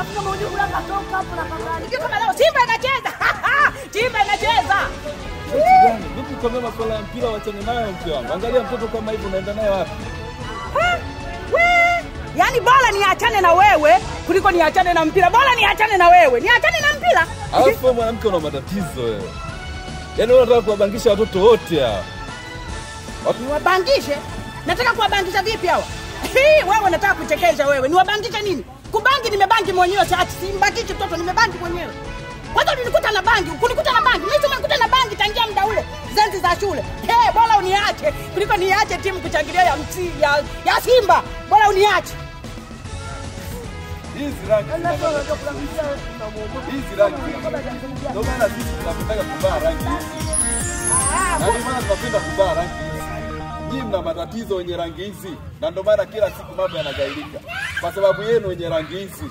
Alafu kama unajua kula katoka hapo na kaka. Ndio kama leo Simba inacheza. Simba inacheza. Gani? Vipi kwa masuala ya mpira wachane nayo mke wangu? Angalia mtoto kama hivi unaenda naye wapi? We! Yaani bora niachane na wewe kuliko niachane na mpira. Bora niachane na wewe. Niachane na mpira. Alafu mwanamke una matatizo wewe. Yaani wewe unataka kuwabangisha watoto wote hawa. Niwabangishe? Nataka kuwabangisha vipi hawa? Wewe unataka kuchekesha wewe. Niwabangishe nini? Kubangi nimebangi mwenyewe, sasa simbangishi mtoto, nimebangi mwenyewe. Kwanza ulinikuta na bangi, ukunikuta na bangi. Mimi umenikuta na bangi tangia muda ule, zenzi za shule. Hey, bora uniache kuliko niache timu kuchangilia ya Simba. Bora uniache. Hizi rangi. Hizi rangi. Ndio maana sisi tunapenda kuvaa rangi hizi. Na ndio maana tunapenda kuvaa rangi hizi. Nyinyi mna matatizo wenye rangi hizi, na ndio maana kila siku mambo yanagailika. Kwa sababu yenu wenye rangi hizi.